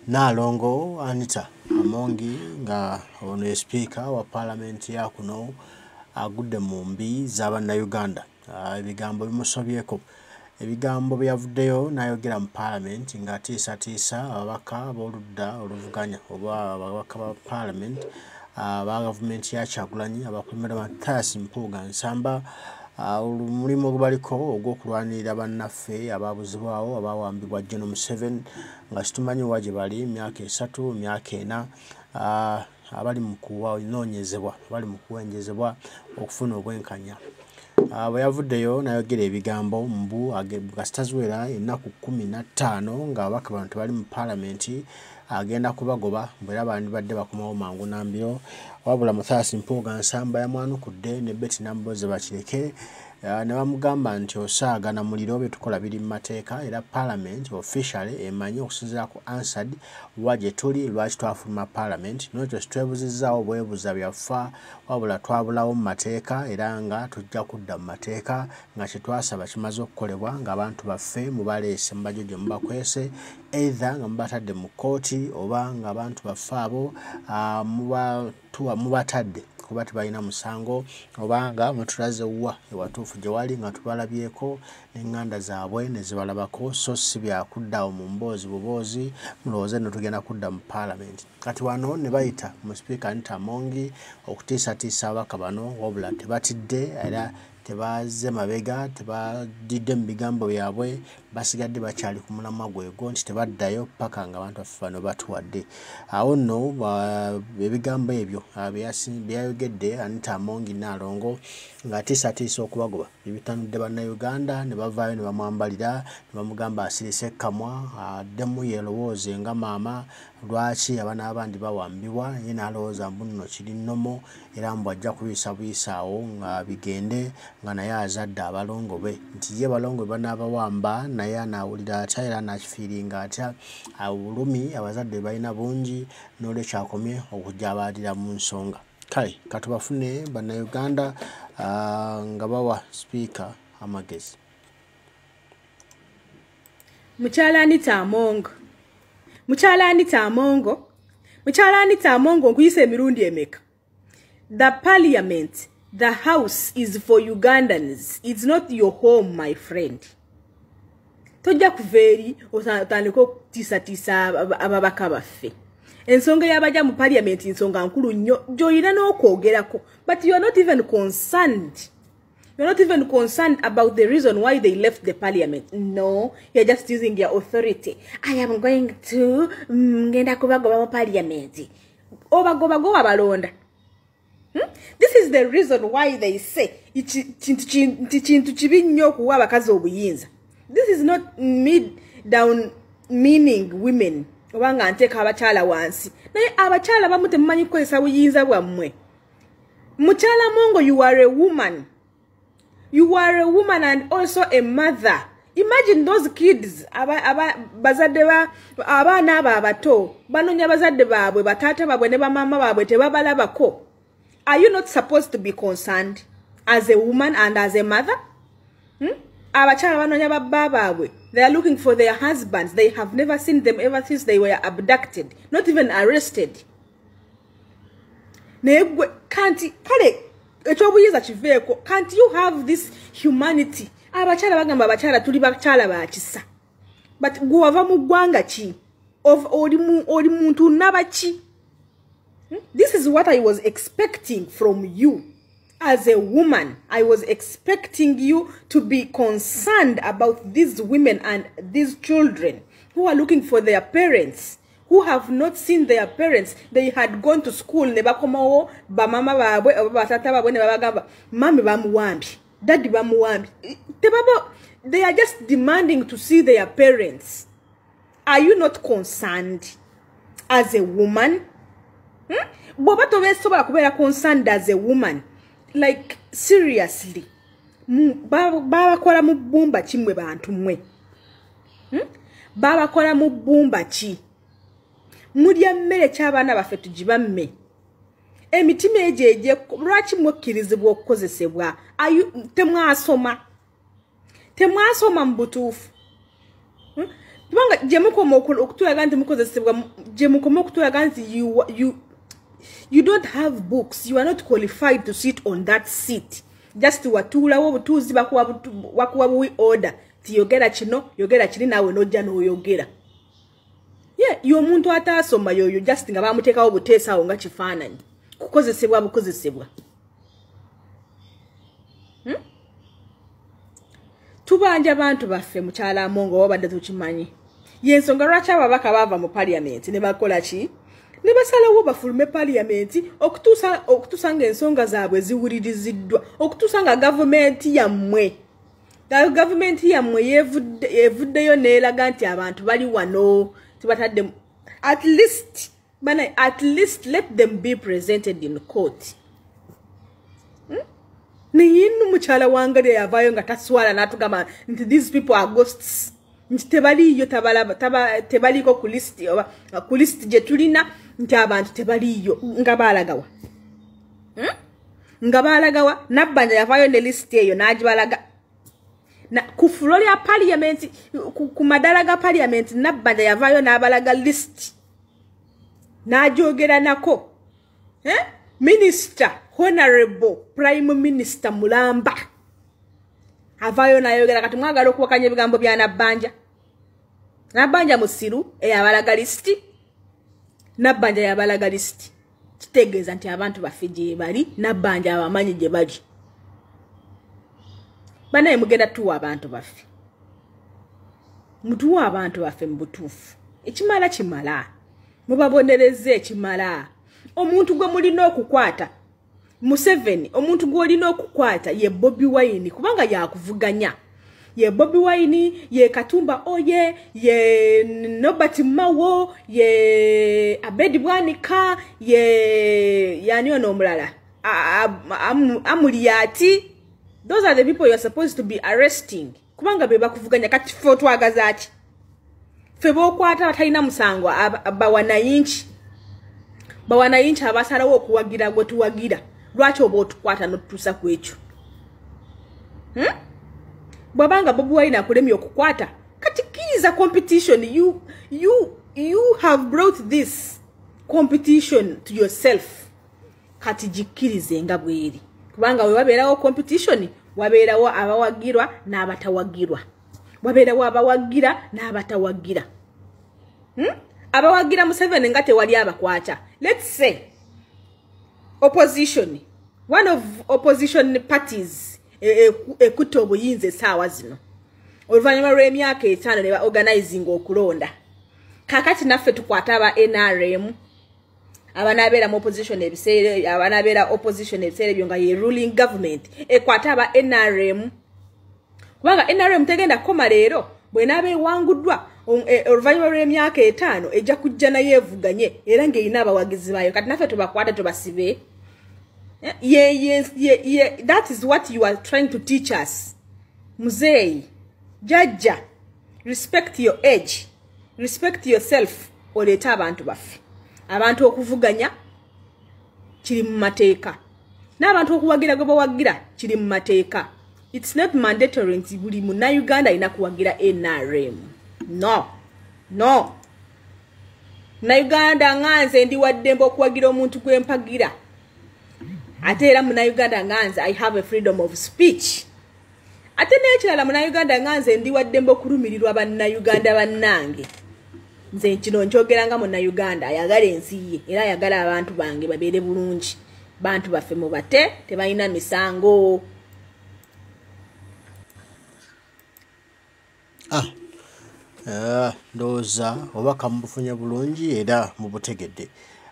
Nnaalongo Anita Among nga ono ye sipiika wa paalamenti ya kuno agudde mu mbi za Bannayuganda. Ebigambo bimusobyeko. Ebigambo bye yavuddeyo n'ayogera mu paalamenti ng'atiisatiisa ababaka b'oludda oluvuganya oba ababaka ba paalamenti aba gavumenti ya Kyagulanyi abakulemberwa Mathias Mpuuga Nsamba, omulimu gwe baliko ogw'okulwanirira bannaffe abaabuzibwawo, abaawambibwa General Museveni nga situmanyi wa gye bali myaka 3, myaka 4, abali mu kunoonyezebwa, abali mu kuwenjezebwa okufuna obwenkanya. Bwe yavuddeyo n'ayogera ebigambo mbu kasita ziwera ennaku 15 ng'ababaka bano tebali mu paalamenti agenda kubagoba, mbu era bandibadde bakomawo mangu na mbiro. Wabula Mathias Mpuuga Nsamba yamwanukudde ne Betty Nambooze Bakireke ne bamugamba nti osaaga na muliro, bye tukola biri mu mateeka era paalamenti officially emanyi okusinziira ku Hansard wa gye tuli lwaki twafuluma paalamenti. N'olwekyo sitwebuzizzaawo bwebuza byaffa, wabula twabulawo mu mateeka era nga tujja kudda mu mateeka nga kye twasaba kimaze okukolebwa ng'abantu baffe mubaleese mubajjo gye mubakwese, either nga mubatadde mu kkooti oba ng'abantu baffe abo mubatadde kuba tebalina musango, oba nga mutulaze wa ewatuufu gye wali nga tubalabyeko n'eŋŋanda zaabwe ne zibalabako, so si byakudda awo mu mboozi buboozi mulowooze nno tugenda kudda mu paalamenti. Kati wano ne bayita mu sipiika Anita Among okutiisatiisa ababaka bano, wabula tebatidde era tebazze mabega, tebadidde mu bigambo byabwe, basigadde bakyali ku mulamwa gwegwo nti tebaddayo paka nga abantu baffe bano batuwadde. Awo nno ebigambo ebyo bye yayogedde Anita Among Nnaalongo ng'atiisatiisa okubagoba ebitanudde Bannayuganda ne bavaayo ne bamwambalira ne bamugamba asirise ekkamwa addemu yeerowooze nga maama lwaki abaana abandi bawambibwa, ye n'alowooza mbu nno kiri nnomo era mbu ajja kubiyisa buyisaawo nga bigende nga naye azadde abalongo be, nti ye balongo be banaabawamba naye anaawulira atya era anaakifiiringa atya. Obulumi abazadde balina bungi, n'olwekyo akomye okujabaalira mu nsonga. Kale katubafune Bannayuganda nga bawa sipiika amagezi. Mukyala Anita Among, Mukyala Anita Among, Mukyala Anita Among, nkuyisa emirundi emeka? The parliament, the house is for Ugandans. It's not your home, my friend. Tojja kuva eri otandika okutiisatiisa ababaka baffe. Ensonga y'abajja mu parliament nsonga nkulu nnyo gy'olina n'okwogerako, but you are not even concerned. You're not even concerned about the reason why they left the parliament. No, you're just using your authority. I am going to ngenda kubagoba mu parliament. Obagobagoba balonda. This is the reason why they say nti kintu kibi nnyo okuwa abakazi obuyinza. This is not me down meaning women oba nga nteeka abakyala wansi, naye abakyala bamu temumanyi kukozesa buyinza bwammwe. Mukyala Mongo, you are a woman. You are a woman and also a mother. Imagine those kids, bazadde ba abaana abo abato banoonya bazadde baabwe, bataata baabwe ne bamaama baabwe tebabalabako. Are you not supposed to be concerned as a woman and as a mother? Abakyala banoonya babba baabwe. They are looking for their husbands. They have never seen them ever since they were abducted, not even arrested. Naye gwe kanti kale ekyobuyinza kiveeko. Can't you have this humanity? Abakyala bagamba abakyala tuli bakyala ba kisa, but gwe wava mu ggwanga ki? Oli muntu naba ki? This is what I was expecting from you. As a woman, I was expecting you to be concerned about these women and these children who are looking for their parents, who have not seen their parents. They had gone to school ne bakomawo bamama baabwe oba batata baabwe ne babagamba mami bamuwambye, daddy bamuwambye. Tebaba, they are just demanding to see their parents. Are you not concerned as a woman? Bw'oba tobeesobola kubeera concerned as a woman, like seriously, babakola mu bbumba ki mmwe bantu mmwe? Babakola mu bbumba ki? Mulya mmere ki abaana baffe tugibamme? Emitima egyo egye lwaki mwekkirizibwa okukozesebwa? Temwasoma, temwasoma mu butuufu. Kubanga gye mukoma okutulaga nti mukozesebwa, gye mukoma okutulaga nti you don't have books, you are not qualified to sit on that seat. Just watuulawo obutuuzi, bakuwa buwi order ti yogera kino, yogera kiri, naawe n'ojja n'oyogera. Ye y'omuntu ataasoma yoyo, just nga bamuteekawo buteesaawo nga kifaananyi, kukozesebwa bukozesebwa. Tubanja abantu baffe. Mukyala Among, wabadde tukimanyi yensonga lwaki ababaka baava mu parliament ne bakola ki, ne basalawo bafulume parliament okutuusa ng'ensonga zaabwe ziwuliriziddwa, okutuusa nga gavumenti yammwe evuddeyo n'eraga nti abantu bali wano tibatadde. At least bana, at least let them be presented in court. Naye nno mukyala Wangali yavaayo nga taswala n'atugamba nti these people are ghosts, nti tebaliiyo, tabalaba, tebaliiko ku list, oba ku list gye tulina, nti abantu tebaliiyo. Nga baalagawa? Nga baalagawa? Nabbanja yavaayo ne list eyo n'agibalaga ku floor lya parliament, ku madala ga parliament. Nabbanja yavaayo n'abalaga list n'agyogera nako, eh? Minister, honorable prime minister mulamba avaayo n'ayogera. Kati mwagala okuwakanya ebigambo bya Nabbanja? Nabbanja musiru eyabalaga list? Nabbanja yabalaga list, kitegeeza nti abantu baffe gye bali. Nabbanja abamanyi gye bali. Banaye mugenda tuwa abantu baffe, mutuwa abantu baffe mu butuufu. Ekimala kimala, mubabonereze ekimala. Omuntu gwe mulina okukwata, Museveni, omuntu gw'olina okukwata ye Bobi Wine, kubanga yakuvuganya. Ye Bobi Wine, ye Katumba oye, ye Nobert Mao, ye Abedi Bwanika, ye yani ono omulala Amuriat. Those are the people you are supposed to be arresting, kubanga be bakuvuganya. Kati fe otwagaza ki? Fe b'okwata batalina musango, bawanayinki, bawanayinki abasalawo okuwagira gwe tuwagira, lwaki oba otukwata n'otutuusa ku ekyo? Bw'abanga Bobi Wine akulemye okukwata, kati kkiriza competition. You have brought this competition to yourself, kati gikkirize nga bweri, kubanga we wabeerawo competition, wabeerawo abawagirwa n'abatawagirwa, wabeerawo abawagira n'abatawagira. Abawagira Museveni nga tewali abakwata. Let's say opposition, one of opposition parties ekutte obuyinza essaawa zino, oluvannyuma lw'emyaka 5 ne ba organizing okulonda. Kakati naffe tukwate aba NRM abanaabeera mu opposition ebiseera, abanaabeera opposition ebiseera ebyo nga ye ruling government ekwate aba NRM, kubanga NRM tegenda kukoma leero. Bwenaaba ewanguddwa oluvannyuma lw'emyaka 5, ejja kujja naye evuganye era ng'erina abawagizi baayo. Kati naffe tubakwate tubasibe? Ye, that is what you are trying to teach us. Muzeeyi jajja, respect your age, respect yourself, oleete abantu baffe. Abantu okuvuganya kiri mu mateeka, n'abantu okuwagira gwe bawagira kiri mu mateeka. It's not mandatory nti buli Munnayuganda alina kuwagira NRM. No, no. Munnayuganda nga nze ndi waddembe okuwagira omuntu gwe mpagira. Ate era Munnayuganda nga nze, I have a freedom of speech. Ate n'ekirala, Munnayuganda nga nze ndi waddembe okulumirirwa Bannayuganda bannange. Nze kino nkyogera nga Munnayuganda ayagala ensi ye era ayagala abantu bange babeere bulungi. Bantu baffe mubate, tebalina misango. Ah, ndowooza obubaka mubufunye bulungi era mubutegedde.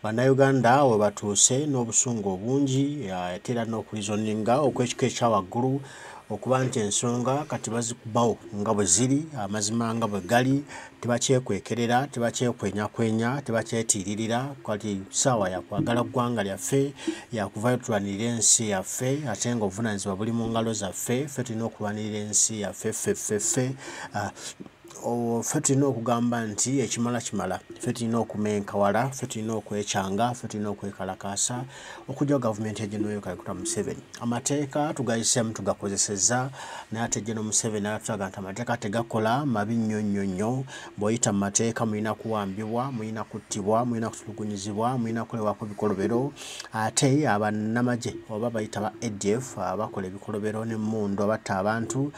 Bannayuganda we batuuse n'obusungu obungi, ate era n'okureasoninga okw'ekika ekya waggulu, okuba nti ensonga kati bazikubawo nga bwe ziri, amazima nga bwe gali, tebakyekwekerera, tebakyekwenyakwenya, tebakyetiiririra. Kati ssaawa ya kwagala ggwanga lyaffe, yakuvaayo tulwanirire ensi yaffe, ate ng'obuvunaanyizibwa buli mu ngalo zaffe. Ffe tulina okulwanirira ensi yaffe, ffe ffe ffe. Ffe tulina okugamba nti ekimala kimala, ffe tulina okumenkawala, ffe tulina okwekyanga, ffe tulina okwekalakaasa okujja gavumenti ya General Kaguta Museveni. Amateeka tugayiseemu, tugakozesezza, naye ate General Museveni atulaga nti amateeka tegakola, mabi nnyo nnyo nnyo. Bw'oyita mu mateeka mulina kuwambibwa, mulina kuttibwa, mulina kutulugunyizibwa, mulina kukolebwako bikolobero. Ate abannamagye oba bayita ba ADF abakola ebikolobero n'emmundu, abatta abantu,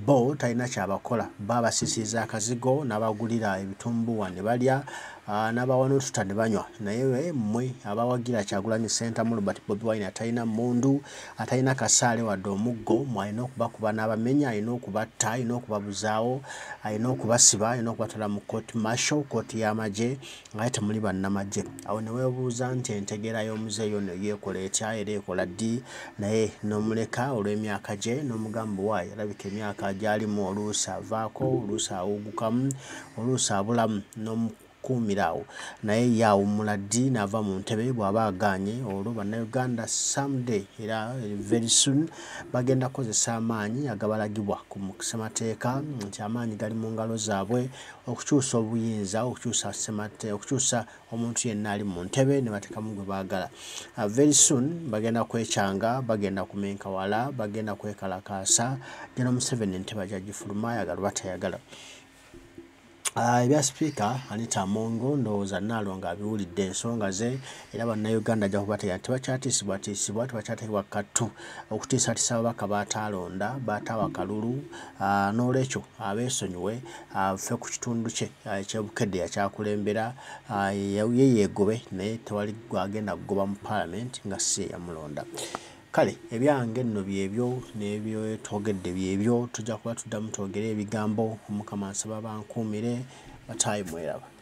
bo talina kyabakola, bo abasiisiriza akazigo n'abagulira ebitumbuwa ne balya, n'abawa n'otuta ne banywa. Naye mmwe abawagira Kyagulanyi Ssentamu Robert Bobi Wine atalina mmundu, atalina kasaale wadde omuggo, mwe alina okubakuba n'abamenya, alina okubatta, alina okubabuzaawo, alina okubasiba, alina okubatwala mu court martial, kooti y'amagye, nga temuli bannamagye. Awo ne weebuuza nti entegeera y'omuzeeyi ono yeekola etya era ekola ddi? Naye n'omuleka olw'emyaka gye n'omugamba waayi alabika emyaka gy'alimu oluusi avaako, oluusi awugukamu, oluusi abulamu, n'omukuumira awo. Naye ye awummula ddi n'ava mu ntebe? Bw'aba agaanye, olwo Bannayuganda someday era very soon bagenda kukozesa amaanyi agabalagibwa ku ssemateeka nti amaanyi gali mu ngalo zaabwe okukyusa obuyinza, okukyusa ssemateeka, okukyusa omuntu yenna ali mu ntebe ne bateekamu gwe baagala. Very soon bagenda kwekyanga, bagenda kumenkawala, bagenda kwekalakaasa. General Museveni entebe ajja gifuluma ayagala oba tayagala. Ebya Sipiika Anita Among ndowooza Nnaalongo abiwulidde ensonga ze, era Bannayuganda ajja kubategeera tebakyatiisibwatiisibwa, tebakyateekebwa kattu okutiisatiisa ababaka b'ataalonda, b'ataawa kalulu. N'olwekyo abeesonyiwe, ffe ku kitundu kye eky'e Bukedde yakyakulembera, ye yeegobe, naye tewali gw'agenda kugoba mu Paalamenti nga si ye yamulonda. Kale ebyange nno byebyo n'ebyetwogedde byebyo, tujja kuba tuddamu twogere ebigambo. Omukama nsaba bankuumire, bataayi mweraba.